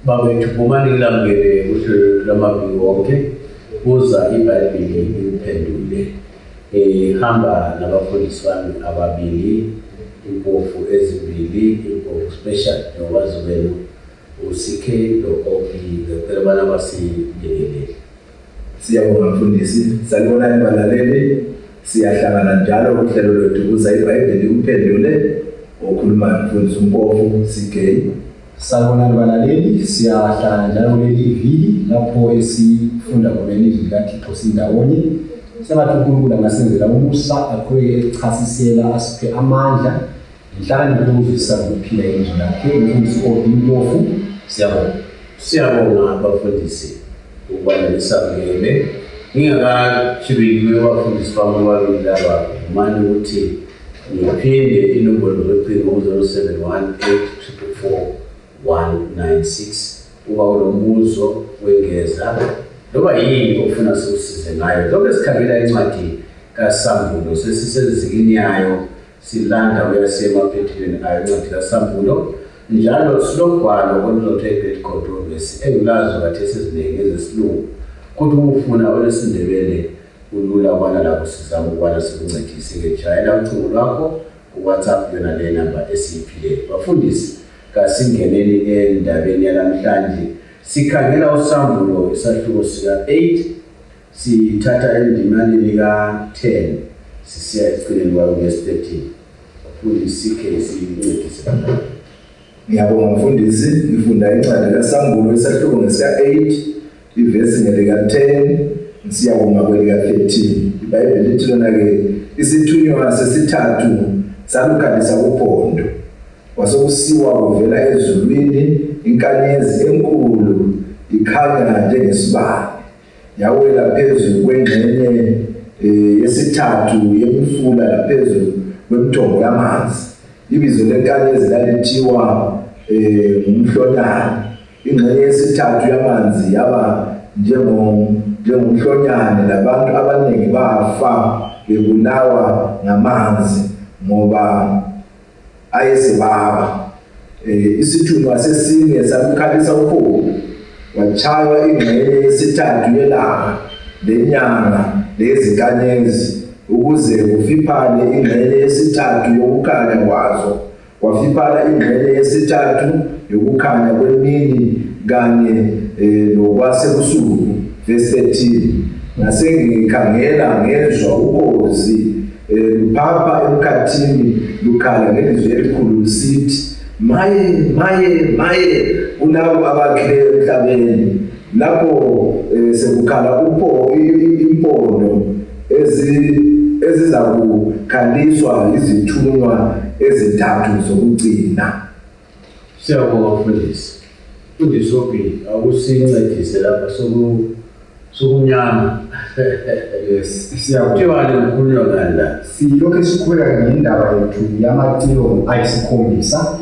Babethu vumani ngilamukele kuhlelo lwamaviki wonke buza iBhayibheli ikuphendule. Ngihamba nabafundisi bami ababili, impofu ezimbili, impofu special nokwazi kwenu u-CK no-OP. Ngicela ubana basibingelele. Siyabonga mfundisi. Sanibonani balaleli. Siyahlangana njalo kuhlelo lwethu buza iBhayibheli ikuphendule. Okhulumayo mfundisi uMpofu CK. Sanibonani balaleli, siyahlangana njalo kuleli iviki lapho esifunda khona ilizwi likaThixo sindawonye. Sengathi uNkulunkulu angasenzela umusa aqhubeke echasisela asiphe amandla nenhlakanipho yokuzwisisa nokuphila ilizwi lakhe. Umfundisi OB Mpofu, siyabonga. Siyabonga bafundisi ukubana nisamukele. Ngingakachibiki bafundisi bami ababili laba, vumani ukuthi ngiphinde inombolo zocingo u-071 844 196 uba unombuzo wengeza loba yini ofuna sikusize ngayo. Lokho sikhangela incwadi kaSambulo, sesisenzikini yayo, silanda uyasiya emaphethelweni ayo incwadi kaSambulo. Njalo silogwalo oluzothiwa i-Great Controversy engilazo khathesi eziningi ezesilungu, kodwa uma ufuna olwesiNdebele kulula ukubana lakho sizame ukubana sikuncedise-ke. Jayela ucingo lwakho ku-WhatsApp yona le namba esiyiphileyo. Bafundisi, kasingeneni endabeni yalamhlanje. Sikhangela uSambulo isahluko sika-8, sithatha endimaneni ka-10 sisiya ekugcineni kwayo verse 13. Bafundisi CK sincedise bantwana. Ngiyabonga mfundisi, ngifunda incwadi kaSambulo isahluko ngesika-8 ivesi ngelika-10 ngisiya kuma kwelika-13. IBhayibheli lithi lona-ke isithunywa sesithathu salukhalisa uphondo, kwasekusiwa kuvela ezulwini inkanyezi enkulu ikhanya njengesibane, yawela phezu kwengxenye yesithathu yemifula laphezu kwemithombo yamanzi. Ibizo lenkanyezi lalithiwa ngumhlonyane. Ingxenye yesithathu yamanzi yaba njengomhlonyane, labantu abaningi bafa bebulawa ngamanzi ngoba ayesebaba. Isithunywa sesine salukhalisa uphondo, wachaywa ingxenye yesithathu yelanga lenyanga lezinkanyezi ukuze kufiphale ingxenye yesithathu yokukhanya kwazo. Kwafiphala ingxenye yesithathu yokukhanya kwemini kanye nokwasebusuku. Verse 13. Ngasengikhangela ngezwa ukhozi luphapha emkhathini lukhala ngelizwi elikhulu lusithi, maye maye maye kulabo abakhileyo emhlabeni lapho sekukhala impondo ezizakukhaliswa izithunywa ezintathu zokugcina. Siyabonga mfundisi. Mfundisi Obi, akusincedise lapha sokumnyama. Yes, siyabonga. Kuthiwani kukhulunywa ngani la? Silokhu siqhubeka ngendaba yethu yamacilongo ayisikhombisa.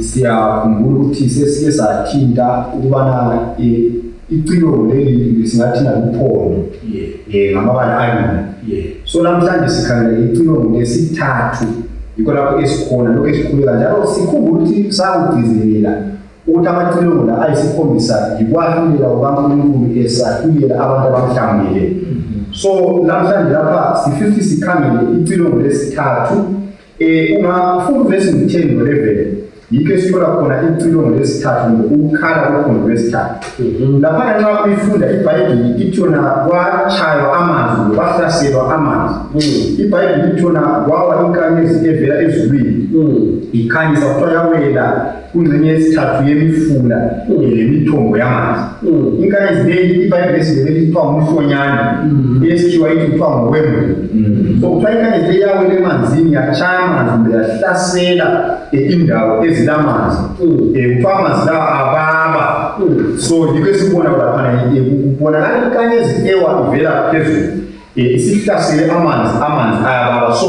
Siyakhumbula ukuthi sesike sathinta ukubana icilongo leli singathina luphondo ngamabala alula. So namhlanje sikhangela icilongo lesithathu, yikho lapho esikhona lokhu esiqhubeka njalo. Sikhumbula ukuthi sakugcizelela ukuthi amacilongo la ayisikhombisa yikwahlulela kukaNkulunkulu esahlulela abantu abamhlamukeleyo. So namhlanje lapha sifisa ukuthi sikhangele icilongo lesithathu. Ungafunda uvesi ngu-10 no-11, yikho esithola khona icilongo lesithathu kumbe ukukhala kophondo lwesithathu. Laphana nxa uyifunda iBhayibhili ithi yona kwatshaywa amanzi kumbe kwahlaselwa amanzi. iBhayibhili ithi yona kwawa inkanyezi evela ezulwini ikhanyisa, kuthiwa yawela kungxenye yesithathu yemifula lemithombo yamanzi. Inkanyezi leyi iBhayibhili esiNdebele kuthiwa ngumhlonyane, eyesikhiwa ithi kuthiwa ngokwembulo. So kuthiwa inkanyezi leyi yawela emanzini, yatshaya amanzi kumbe yahlasela indawo ezilamanzi. Kuthiwa amanzi lawa ababa. So yikho esikubona laphana, kubonakala inkanyezi ewa ivela phezulu isihlasele amanzi, amanzi ayababa. So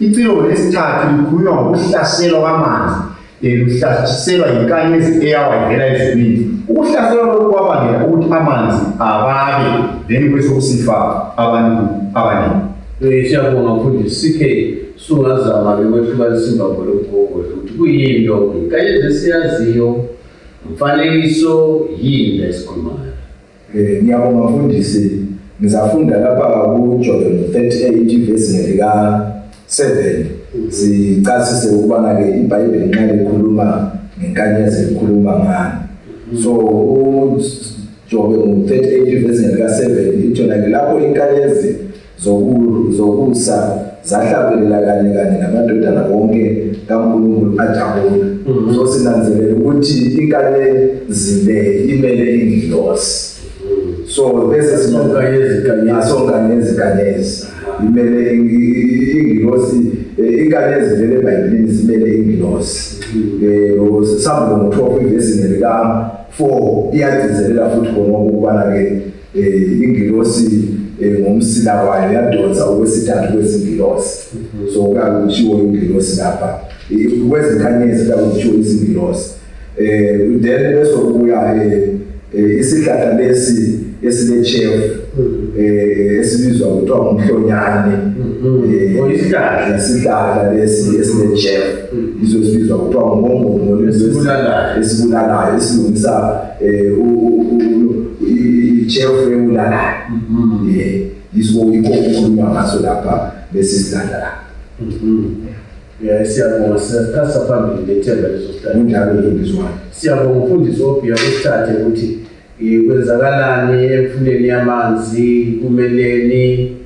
icilongo lesithathu likhulunywa ngokuhlaselwa kwamanzi, luhlaselwa yinkanyezi eyawa ivela ezulwini. Ukuhlaselwa lokhu kwabangela ukuthi amanzi ababe, then kube sokusifa abantu abaningi. Siyabonga mfundisi CK. Sungazama-ke ukwehlukanisa imbambo lomgogodla ukuthi kuyini lokho. Inkanyezi esiyaziyo Mfanekiso yini la esikhuluma ngayo? Ngiyabonga mfundisi. Ngizafunda lapha kuJobe 38 ivesi ngelika 7 sicasise ukubana ke iBhayibheli nxa likhuluma ngenkanyezi likhuluma ngani. So uJobe 38 ivesi ngelika 7 ithi yona ke lapho inkanyezi zokusa zahlabelela kanye kanye namadodana wonke kaNkulunkulu ajabula. So sinanzelela ukuthi inkanyezi le imele ingilosi. So bese Sonkanyezi kanyezi. Asonkanyezi kanyezi imele ingilosi, inkanyezi vele eBhayibhelini zimele ingilosi. Sambulo ngo-12 ivesi ngelika 4 iyagcizelela futhi khona ukubana ke ingilosi ngomsila wayo yadonsa okwesithathu kwezingilosi. So kuyabe kushiwo ingilosi lapha, kwezinkanyezi kuyabe kushiwo izingilosi. Then bese kubuya isihlahla lesi esile-chaff esibizwa kuthiwa ngumhlonyane. Oh, isihlahla. Isihlahla lesi esile-chaff yiso esibizwa kuthiwa ngumongoni Esibulalayo. Esibulalayo, esilungisa i-chaff ebulalayo. Yiso yikho okukhulunywa ngaso lapha lesi sihlahla la. Ya, siyabonga, siyasikhasa phambili lethemba leso sihlahla. Kunjalo mfundisi wami. Siyabonga mfundisi Obhiya, kusithathe ukuthi kwenzakalani emfuleni yamanzi, kumeleni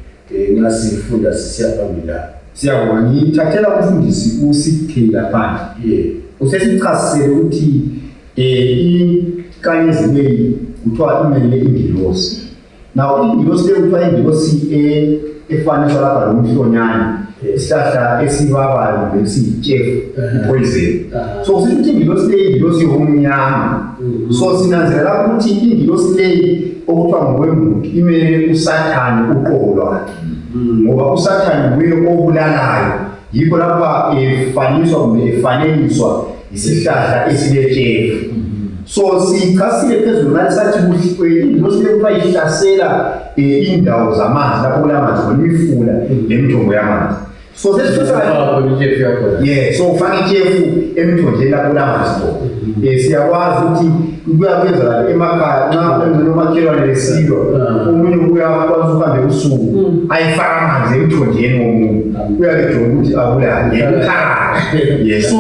nxa sifunda sisiya phambili lapha. Siyabonga, ngithathela umfundisi uCK laphandle. Usesichasisele ukuthi inkanyezi leyi kuthiwa imele ingilosi. Now ingilosi leyi kuthiwa ingilosi efaniswa lapha lomhlonyane, isihlahla esibabayo kumbe esiyitshefu, ipoison. So kusho ukuthi ingilosi leyi ingilosi yomnyama. So sinanzelela ukuthi ingilosi leyi okuthiwa ngokwembuki imele uSathane uqobo lwakhe, ngoba uSathane nguye obulalayo. Yikho lapha efaniswa kumbe efanekiswa isihlahla esiletshefu. So sichasile phezulu manje sathi ingilosi leyi kuthiwa ihlasela indawo zamanzi lapho kulamanzi khona, imifula lemithombo yamanzi. So sesifisa Faka khona itshefu yakhona. Yeah, so ufaka itshefu emthonjeni lapho kulamanzi khona. Siyakwazi ukuthi kuyakwenzakala emakhaya nxa engcono umakhelwane lesilwa, omunye uyakwazi ukuhambe ebusuku ayifaka amanzi emthonjeni womunye, uyabe ejonga ukuthi abulale umthakathi. Yeah, so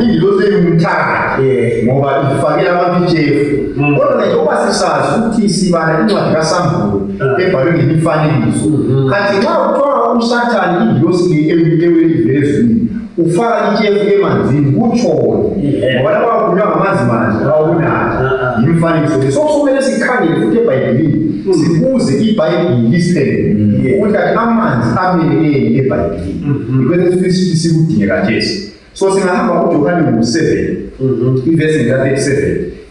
ingilosi engumthakathi ngoba ifakela abantu itshefu. Kodwa ke njengoba sisazi ukuthi sibala incwadi kaSambulo ebhalwe ngemifanekiso, kanti nxa kuthiwa uSathane ingilosi le eweli ivele ezulwini ufaka itshefu emanzini, kutshoni? Ngoba lapha kukhulunywa ngamanzi manje awokunatha, yimifanekiso le. So kumele sikhangele futhi eBhayibhelini, sibuze iBhayibhili lisiphendule ukuthi kanti amanzi ameleleni eBhayibhelini. Yikho sikudinge khathesi. So singahamba kuJohane ngo-7 ivesi ngika-37,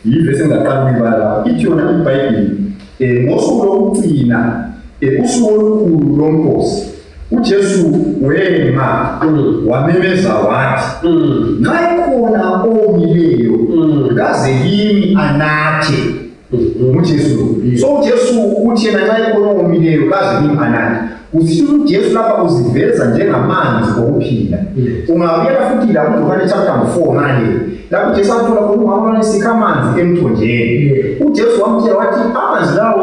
yivesi engingaqala ukuyibala lapha. Ithi yona iBhayibheli ngosuku lokugcina, usuku olukhulu lomkhosi, uJesu wema wamemeza wathi, nxa ekhona omileyo kaze kimi anathe. NguJesu lo. So uJesu uthi yena nxa ekhona omileyo kaze kimi anathe. Usithi uJesu lapha uziveza njengamanzi okuphila. Ungabuyela futhi la kuJohane chapter 4 ngale lapho uJesu athola khona umama esikha amanzi emthonjeni. uJesu wamtshela wathi amanzi lawo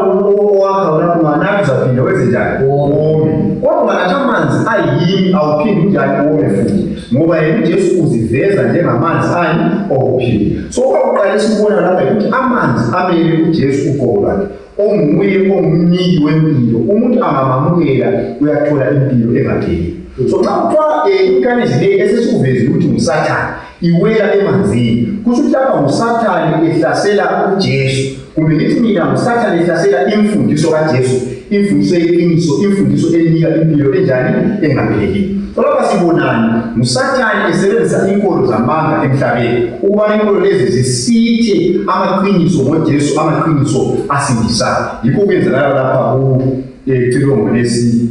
owakha wona unganatha uzaphinda wenze njani? Wome. Kodwa unganatha amanzi ayimi awuphindi unjani wome futhi, ngoba yena uJesu uziveza njengamanzi ani okuphila. So okwakuqalisa ukubona lapha ukuthi amanzi amele uJesu uqobo lwakhe, onguye ongumniki wempilo. Umuntu angamamukela uyathola impilo engapheliyo. So nxa kuthiwa inkanyezi leyi esesikuvezile ukuthi nguSathane iwela emanzini, kusho ukuthi lapha nguSathane ehlasela uJesu, kumbe ngithi mina nguSathane ehlasela imfundiso kaJesu, imfundiso yeqiniso, imfundiso enika impilo enjani? Engapheliyo. So lapha sibonani? NguSathane esebenzisa inkolo zamanga emhlabeni ukubana inkolo lezi zisithe amaqiniso ngoJesu, amaqiniso asindisayo. Yikho kuyenzakala lapha ku-cilongo lesi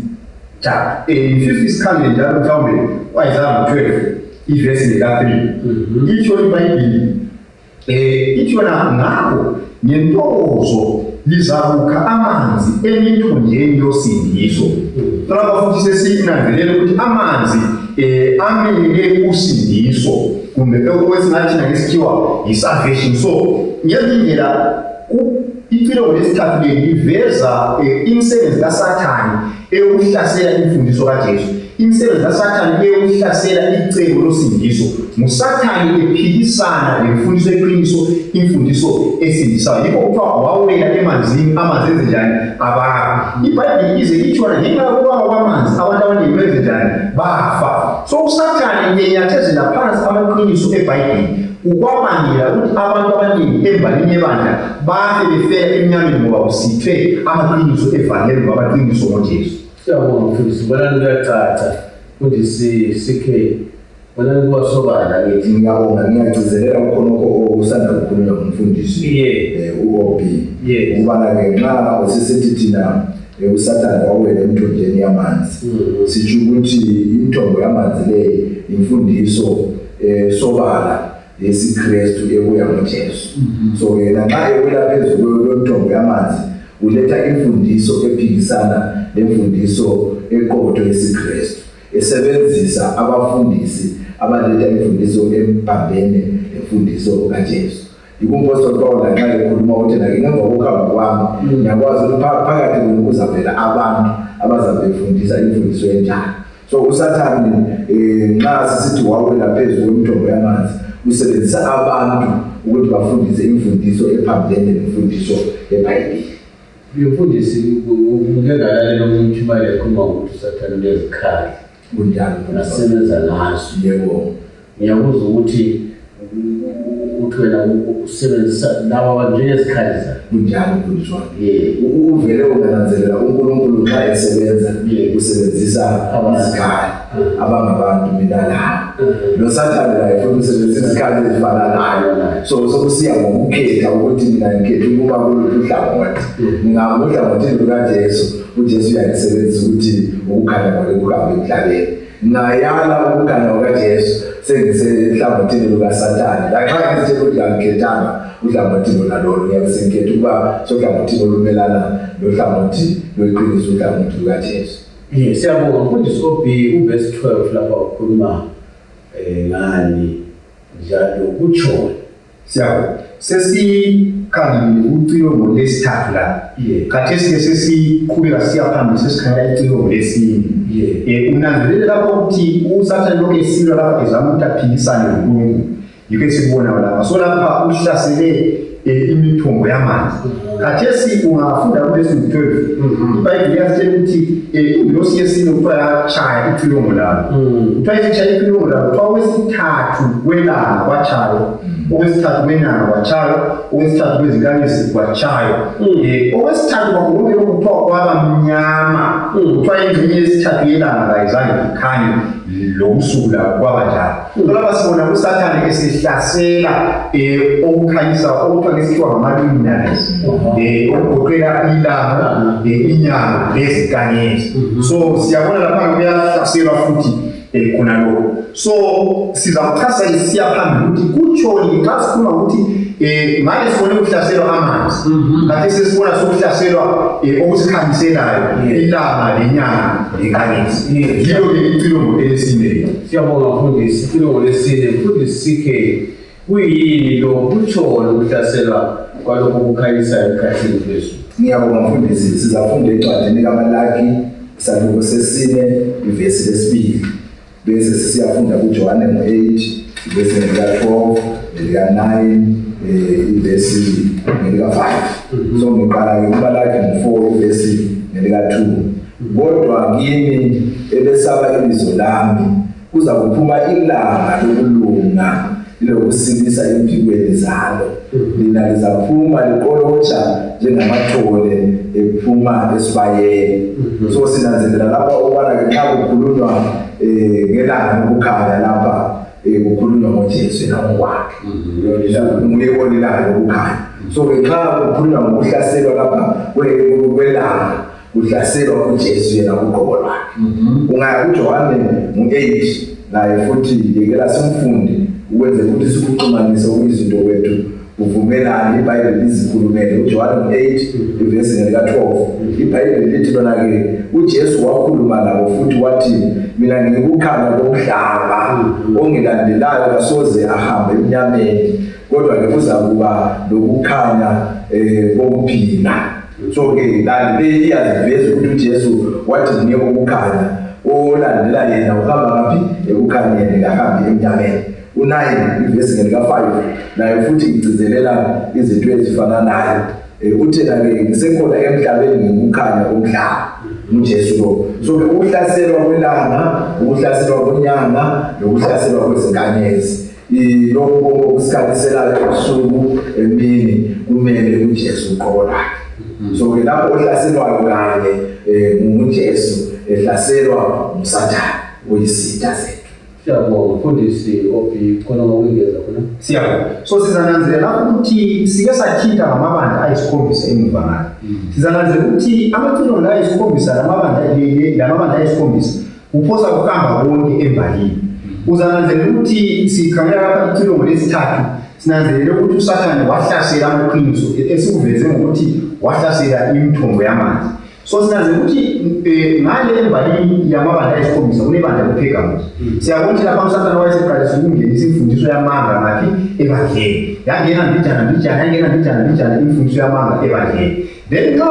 chapter. Ngifisa isikhangele njalo mhlawumbe u-Isaya ngo-12 ivesi lika-3. Itsho iBhayibhili, ithi yona ngakho ngentokozo Lizakukha amanzi emithonjeni yosindiso. Lapha futhi sesinanzelela ukuthi amanzi amele usindiso, kumbe okwesingathi ngesikhiwa yi-salvation. So ngezinye indlela icilongo lesithathu leli liveza imisebenzi kaSathane eyokuhlasela imfundiso kaJesu, imisebenzi kaSathane eyokuhlasela icebo losindiso. NguSathane ephikisana lemfundiso eqiniso, imfundiso esindisayo. Yikho kuthiwa wawela emanzini, amanzi enze njani? Ababa. IBhayibhili ize itsho ngenxa yokubaba kwamanzi abantu abaningi benze njani? Bafa. So uSathane enyathezela phansi amaqiniso eBhayibhili ukwabangela ukuthi abantu abaningi embalini yebandla bafe befela emnyameni, ngoba kusithwe amaqiniso evangeli ngoba amaqiniso ngoJesu. Siyabonga mfundisi, bonani kuyacaca. Mfundisi CK, bonani kuba sobala kithi. Ngiyabonga, ngiyagcizelela kukhonokho okusanda kukhulunywa ngumfundisi u-OB. Ukubana-ke nxa usisithi thina uSathane wawela emthonjeni yamanzi, sitsho ukuthi imithombo yamanzi le imfundiso sobala yesiKristu ebuya ngoJesu. So yena nxa ewela phezu kwemithombo yamanzi uletha imfundiso ephikisana lemfundiso eqotho yesiKristu, esebenzisa abafundisi abaletha imfundiso ephambene lemfundiso kaJesu. Yikho umpostoli Paul nxa ekhuluma ukuthi na ngemva kokuhamba kwami ngiyakwazi ukuthi phakathi kwenu kuzavela abantu abazabe befundisa imfundiso enjalo. So uSathane nxa sisithi wawela phezu kwemithombo yamanzi, usebenzisa abantu ukuthi bafundise imfundiso ephambene nemfundiso yeBhayibhili. Mfundisi, ngike ngalalela omunye umtshumayeli ekhuluma ngokuthi uSathane unezikhali Kunjalo. asebenza ngazo. Yebo. Ngiyakuzwa ukuthi uthi wena usebenzisa laba njengezikhali zakhe. Kunjalo mfundisi wami. Uvele ungananzelela uNkulunkulu nxa esebenza usebenzisa izikhali abangabantu, mina lawo. Lo Sathane naye futhi usebenzisa izikhali ezifana nayo. So sokusiya ngokukhetha ukuthi mina ngikhetha ukuba kuluphi uhlangothi. Ngingaba uhlangothini lukaJesu, uJesu uyangisebenzisa ukuthi ukukhanya kwakhe kuhambe emhlabeni. Ngayala ukukhanya kukaJesu, sengisehlangothini lukaSathane. Lanxa ngizitshela ukuthi angikhethanga uhlangothi lona lolo, ngiyabe sengikhetha ukuba sohlangothini olumelana lohlangothi lweqiniso, uhlangothi lukaJesu. Siyabonga mfundisi OB. Uvesi 12 lapha ukhuluma ngani njalo kutshoni? Siyabonga. Sesikhangile ucilongo lesithathu la. Khathesi-ke sesiqhubeka siya phambili, sesikhangela icilongo lesine. Unanzelele lapho ukuthi uSathane lokhu esilwa lapha ezama ukuthi aphikisane loNkulunkulu. Yikho esikubonayo lapha. So lapha uhlasele imithombo yamanzi. Khathesi ungafunda kuvesi 12, iBhayibhili iyasitshela ukuthi ingilosi yesine kuthiwa yatshaya icilongo lalo. Kuthiwa isitshaya icilongo lalo, kuthiwa okwesithathu kwelanga kwatshaywa, okwesithathu kwenyanga kwatshaywa, okwesithathu kwezinkanyezi kwatshaywa. Okwesithathu kwakho konke lokhu kuthiwa kwaba mnyama. Kuthiwa ingxenye yesithathu yelanga kayizange ikhanye, lobusuku labo kwaba njalo. So lapha sibona uSathane esehlasela okukhanyisa okuthiwa ngesikhiwa ngama-luminaries, okugoqela ilanga, inyanga lezinkanyezi. So siyabona lapha kuyahlaselwa futhi khona lokho. So sizakuchasa siya phambili ukuthi kutshoni nxa sikhuluma ukuthi ngale sibone kuhlaselwa amanzi, khathesi sesibona sokuhlaselwa okusikhanyiselayo, ilanga lenyanga lenkanyezi. Yilo-ke icilongo elesine. Siyabonga mfundisi, icilongo lesine. Mfundisi CK, kuyini lo, kutshoni ukuhlaselwa kwalokhu kukhanyisayo emkhathini phezulu? Ngiyabonga mfundisi. Sizafunda encwadini kaMalaki isahluko sesine ivesi lesibili, bese sisiyafunda kuJohane ngo-8 ivesi ngelika-12, nelika-9, ivesi ngelika-5. So ngiqala-ke kuMalaki ngo-4 ivesi ngelika-2. Kodwa kini elesaba ibizo lami kuza kuphuma ilanga lokulunga lilokusilisa emphikweni zalo. Lina lizaphuma liqolotsha njengamathole ephuma esibayeni. So sinanzelela lapha ukubana-ke nxa kukhulunywa ngelanga lokukhanya lapha, kukhulunywa ngoJesu yena ngokwakhe, nguye olilanga lokukhanya. So-ke nxa kukhulunywa ngokuhlaselwa lapha kwelanga, kuhlaselwa uJesu yena uqobo lwakhe. Ungaya kuJohane ngo-8 naye futhi, yekela simfunde ukwenzela ukuthi sikuxhumanise okuyizinto kwethu. Kuvumelani iBhayibheli lizikhulumele. UJohane 8 ivesi lika-12, iBhayibheli lithi lona-ke uJesu wakhuluma nabo futhi wathi, mina ngikukhanya komhlaba, ongilandelayo kasoze ahambe emnyameni, kodwa-ke kuzakuba lokukhanya kokuphila. So-ke kanti le iyaziveza ukuthi uJesu wathi nguye ukukhanya, olandela yena uhamba ngaphi? Ekukhanyeni, kahambi emnyameni. U-9 ivesi ngelika-5 nayo futhi igcizelela izinto ezifananayo. Uthena-ke ngisekhona emhlabeni ngikukhanya komhlaba, nguJesu lo. So-ke ukuhlaselwa kwelanga, ukuhlaselwa kwenyanga, nokuhlaselwa kwezinkanyezi, lokhu konke okusikhaniselayo ebusuku emini kumele uJesu uqobo lwakhe. So-ke lapho ohlaselwayo kanye nguJesu ehlaselwa nguSathane oyisitha zethu. Siyabonga mfundisi Obi, khona ngokwengeza khona. Siyabonga. So sizananzelela lapho ukuthi sike sathinta ngamabandla ayisikhombisa emuva ngale. Sizananzelela ukuthi amacilongo la ayisikhombisa lamabandla ayisikhombisa kuphosa kuhamba konke embalini. Uzananzelela ukuthi sikhangela lapha icilongo lesithathu, sinanzelele ukuthi uSathane wahlasela amaqiniso esikuveze ngokuthi wahlasela imithombo yamanzi. So sinanzelela ukuthi ngale embalini yamabandla ayisikhombisa kunebandla lePhergamos. Siyabona ukuthi lapha uSathane wayeseqalisa ukungenisa imfundiso yamanga ngaphi? Ebandleni. Yangena mbijana mbijana, yangena mbijana mbijana imfundiso yamanga ebandleni. Then nxa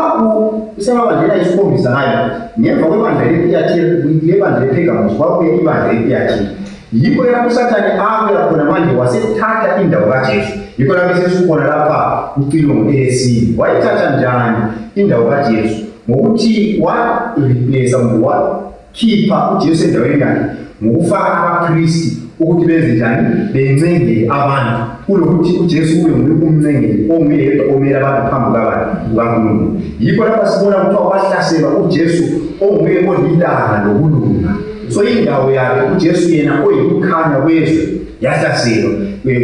usemabandleni ayisikhombisa ngayo, ngemva kwebandla leThiyathira, lebandla lePhergamos kwabuye ibandla leThiyathira. Yikho lapho uSathane abuya khona manje wasethatha indawo kaJesu. Yikho lapho esesikhona lapha kucilongo elesine. Wayithatha njani indawo kaJesu? Ngokuthi wa-replace kumbe wakhipha uJesu endaweni yakhe ngokufaka abapristi ukuthi benze njani? Bencengele abantu, kulokuthi uJesu kube nguye umncengeli onguyedwa omele abantu phambi kwabantu kukaNkulunkulu. Yikho lapha sibona kuthiwa wahlaselwa uJesu onguye olilanga lokulunga. So indawo yakhe uJesu yena oyikukhanya kwezwe yahlaselwa,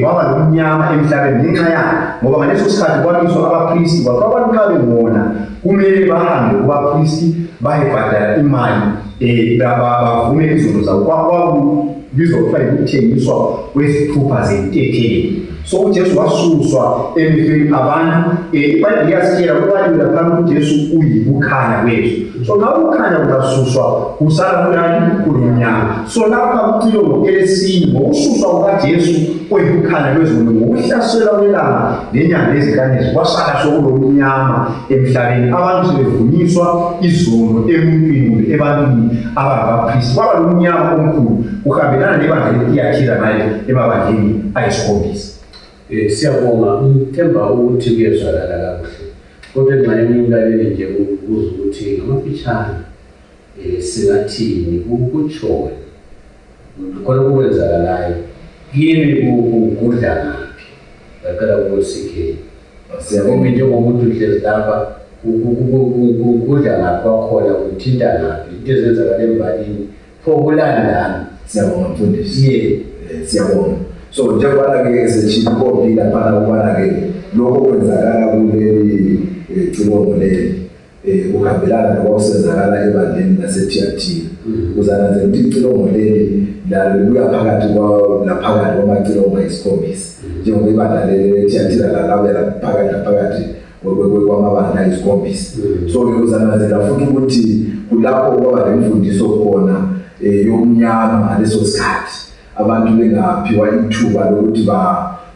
kwaba lomnyama emhlabeni ngenxa yakhe, ngoba ngaleso sikhathi kwamiswa abapristi, kwathiwa abantu nxa bengona kumele bahambe kubapristi bayebhadala imali, bavume izono zabo. Kwakubizwa kuthiwa yikuthengiswa kwezithupha zentethelelo. So uJesu wasuswa emehlweni abantu. IBhayibheli iyasitshela kubaliwe laphana ukuthi uJesu uyikukhanya kwethu. So nxa ukukhanya kungasuswa kusala kulani? Kulomnyama. So lapha kucilongo elesine, ngokususwa kukaJesu oyikukhanya kwezulu, ngokuhlaselwa kwelanga lenyanga lezinkanyezi, kwasala sokulomnyama emhlabeni. Abantu sebevunyiswa izono emuntwini kumbe ebantwini abangabapristi, kwaba lomnyama omkhulu, kuhambelana lebandla leThiyathira ngayo emabandleni ayisikhombisa. Siyabonga, ngithemba ukuthi kuyezwakala kakuhle, kodwa engxenye umlaleli nje ukubuza ukuthi ngamafitshane singathini kutshoni khona okwenzakalayo kimi, kugudla ngaphi? Ngaqala kubo-CK. Siyabonga. Njengomuntu uhlezi lapha, kudla ngaphi kwakhona, kuthinta ngaphi into ezenzakala embalini, pho kulandani? Siyabonga mfundisi. Ye. Siyabonga. So njengoba-ke sethile uKopi laphana ukubana-ke lokho okwenzakala kuleli cilongo leli kuhambelana nokwakusenzakala ebandleni laseThiyathira. Uzananzela ukuthi icilongo leli lalo libuya phakathi laphakathi kwamacilongo ayisikhombisa, njengoba ibandla leli leThiyathira lalabuya phakathi laphakathi kwamabandla ayisikhombisa. So-ke uzananzela futhi ukuthi kulapho kwaba lemfundiso khona yomnyama ngaleso sikhathi, abantu bengaphiwa ithuba lokuthi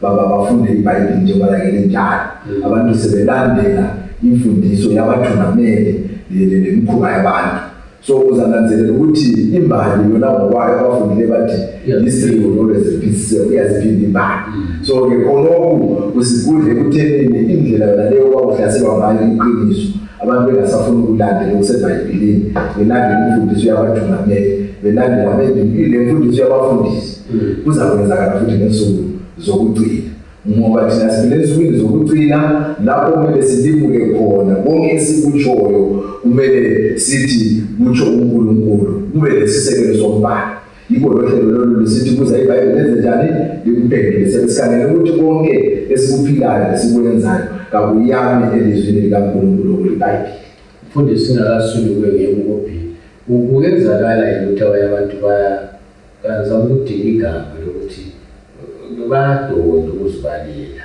bafunde iBhayibheli njengoba-ke linjalo. Abantu sebelandela imfundiso yabathungameli lemikhuba yabantu. So uzananzelela ukuthi imbali yona ngokwayo, abafundile bathi history will always repeat itself, iyaziphinda imbali. So-ke khonokhu kusigudle ekuthenini indlela yona leyo kwakuhlaselwa ngayo iqiniso, abantu bengasafuni ukulandela okusebhayibhelini, belandela imfundiso yabathungameli, belandela maybe le mfundiso yabafundisi. Kuzakwenzakala futhi ngensuku zokugcina, ngoba thina siphila ensukwini zokugcina lapho kumele silimuke khona konke esikutshoyo, kumele sithi kutsho uNkulunkulu, kube lesisekelo sombhalo. Yikho lo hlelo lolu lusithi kuza iBhayibheli lenze njani? Likuphendule. Sesikhangele ukuthi konke esikuphilayo lesikwenzayo kakuyami elizwini likaNkulunkulu okuliBhayibheli. Mfundisi, singakasuki kuye ngebukobi, kungenzakala yini ukuthi abanye abantu bazama ukudinga igama lokuthi bayadonda ukuzibalela?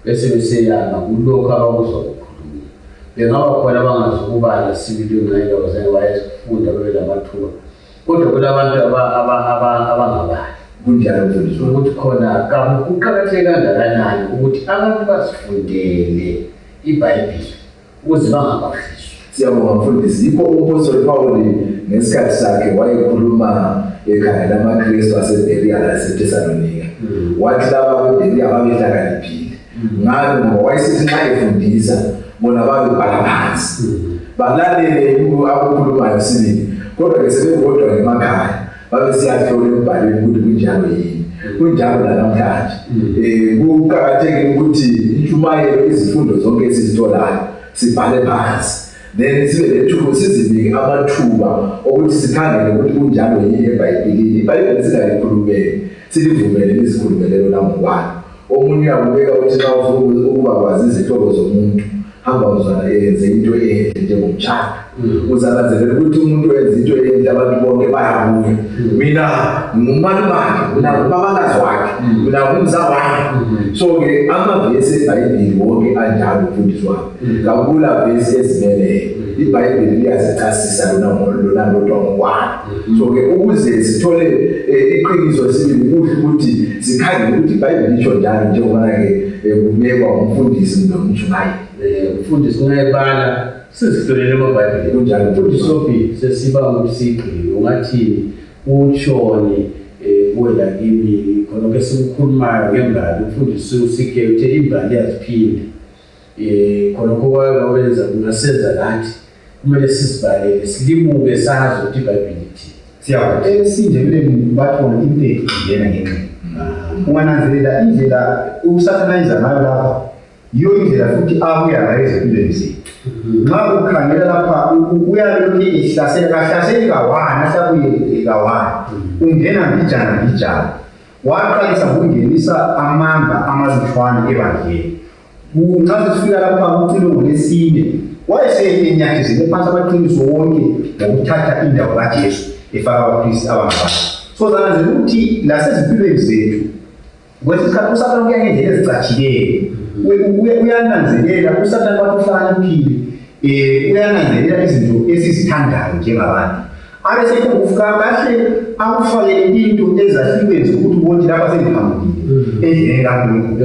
Bese beseyama kulokhu abakuzwa kukhulunywa. Bengaba khona abangazi ukubala sibili ngenxa abazange bayefunda babe lamathuba. Kodwa kulabantu abangabali. Kunjalo mfundisi. Ukuthi khona kuqakatheke kangakanani ukuthi abantu bazifundele iBhayibhili ukuze bangakhohliswa. Siyabonga mfundisi. Yikho uMpostoli Pawuli ngesikhathi sakhe wayekhuluma ekhaya lamaKristu aseBheriya laseThesalonika. Wathi laba beBheriya babehlakaniphile. Ngani? Ngoba wayesithi nxa efundisa bona babebhala phansi. Balalele akukhulumayo sibili. Kodwa ke sebebodwa ngemakhaya babesiyahlola embhalweni ukuthi kunjalo yini. Kunjalo lanamhlanje. Kuqakathekile ukuthi intshumayelo, izifundo zonke esizitholayo sibhale phansi, then sibe lethuba, sizinike amathuba okuthi sikhangele ukuthi kunjalo yini eBhayibhilini. IBhayibheli singalikhulumeli, silivumele lizikhulumele lona ngokwalo. Omunye uyakubeka ukuthi nxa ufuna ukuba kwazi izihlobo zomuntu, hamba mzwana yenze into enhle njengomtshado. Uzananzelela ukuthi umuntu wenza into enhle abantu bonke bayabuya. Mina ngumalumakhe, mina ngubabakazi wakhe, mina ngumza wakhe. So-ke amavesi eBhayibhili wonke anjalo mfundisi wami. Kakula vesi ezimeleyo. IBhayibhili liyazicasisa lona lodwa ngokwalo. So-ke ukuze sithole iqiniso sibili kuhle ukuthi sikhangele ukuthi iBhayibhili lisho njalo, njengoba-ke kubekwa umfundisi kumbe umtshumayeli. Umfundisi nxa ebala sizihlolele amabhayibhili. Kunjalo. Mfundisi Sophie, sesiba ngusigqili, ungathini utshoni kuwe lakimi khonokho esikukhulumayo ngembali? Umfundisi uSike uthe imbali iyaziphinda. Khonokho kwakwenza kungasenza lathi kumele sizibalele, silimuke, sazi ukuthi iBhayibhili ithini. Siyabonga. EsiNdebeleni bathi bona impethu ingena ngenxeba. Ungananzelela indlela uSathane ayenza ngayo lapha, yiyo indlela futhi abuya ngayo ezimpilweni zethu. Nxa ukhangela lapha uyabe lokhu ehlasela, kahlaseli kawani, ahlabuye kawani. Ungena mbijana mbijana. Waqalisa ngokungenisa amanga amalutshwana ebandleni. Nxa sesifika lapha kucilongo lesine, wayesenyathezele phansi amaqiniso wonke ngokuthatha indawo kaJesu efaka abapristi abangabantu. So zananzelela ukuthi lasezimpilweni zethu kwesinye isikhathi uSathane uya ngendlela ezicatshileyo. Uyananzelela uSathane bathi uhlakaniphile, uyananzelela izinto esizithandayo njengabantu. Abe sekufika kahle akufakele into ezahlukene zokuthi ubone lapha sengiphambukile endleleni kaNkulunkulu.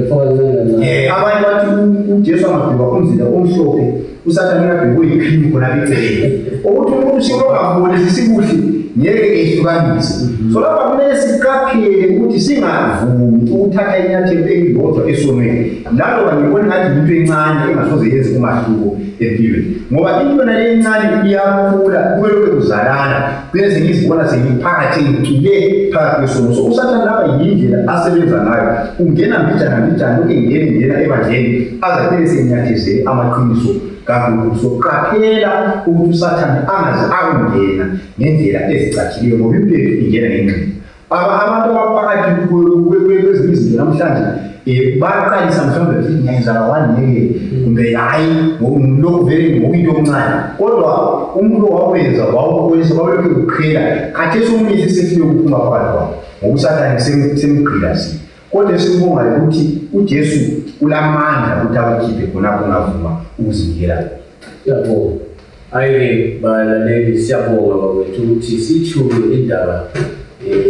Abanye bathi uJesu angabhekwa umzila omhlophe, uSathane uyabhekwa uyikhrimu khona eceleni. Ukuthi umuntu singaboni sisikuhle ngeke ehlukanise. So lapha kumele siqaphele ukuthi singavumi ukuthatha inyathelo elilodwa esonweni. Laloba ngibona ngathi yinto encane engasoze yenze umahluko empilweni. Ngoba into yona le encane iyakhula, kube lokhu kuzalana, kuye sengizibona sengiphakathi, ngicwile phakathi kwesono. So uSathane lapha yindlela asebenza ngayo. Ungena mbijana mbijana, lokhu engena ebandleni, aze aphele senyathezele amaqiniso kaNkulunkulu. So qaphela ukuthi uSathane angaze akungena ngendlela ezicatshileyo, ngoba impethu ingena ngenxeba. Abantu abaphakathi kwezinye izinto namhlanje baqalisa mhlawumbe bethi ngiyayenza kawani ngeke, kumbe hayi lokhu vele ngokuyinto okuncane, kodwa umuntu owakwenza wawukholisa wawulokhu kuqhela. Khathesi omunye sesefike ukuphuma phakathi kwawo ngoba uSathane semgqilazile. Kodwa esikubongayo ukuthi uJesu ulamandla ukuthi akukhiphe khonapho ungavuma ukuzinikela. Siyabonga. Hayi-ke balaleli, siyabonga bakwethu ukuthi sithuke indaba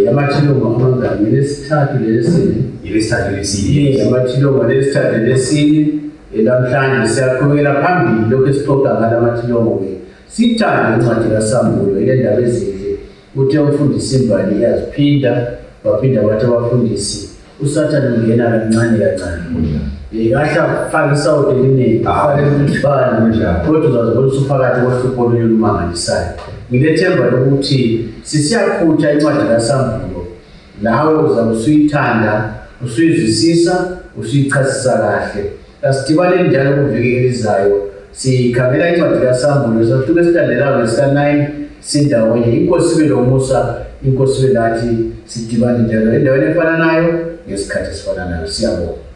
yamathilongo amangaki, lesithathu lelesine? Yelesithathu lesine. Amathilongo lesithathu lesine. Namhlanje siyaqhubekela phambili lokhu esixoxa ngala mathilongo-ke. Sithande incwadi kaSambulo ile ndaba ezinhle. Uthe umfundisi imbali iyaziphinda, baphinda bathi abafundisi uSathane ungena kancane kancane. Kahle afake isawudo eliningi, afake umthwalo, kodwa uzazibona usuphakathi kohlupho olunye olumangalisayo. Ngilethemba lokuthi sisiyakhutha incwadi kaSambulo, nawe uzabe usuyithanda, usuyizwisisa, usuyichasisa kahle. Asidibaneni njalo kuviki elizayo. Sikhangela incwadi kaSambulo, sahluko esilandelayo ngesika-9 sindawonye. Inkosi ibe lomusa, inkosi ibe nathi, sidibane njalo endaweni efananayo ngesikhathi esifananayo. Siyabonga.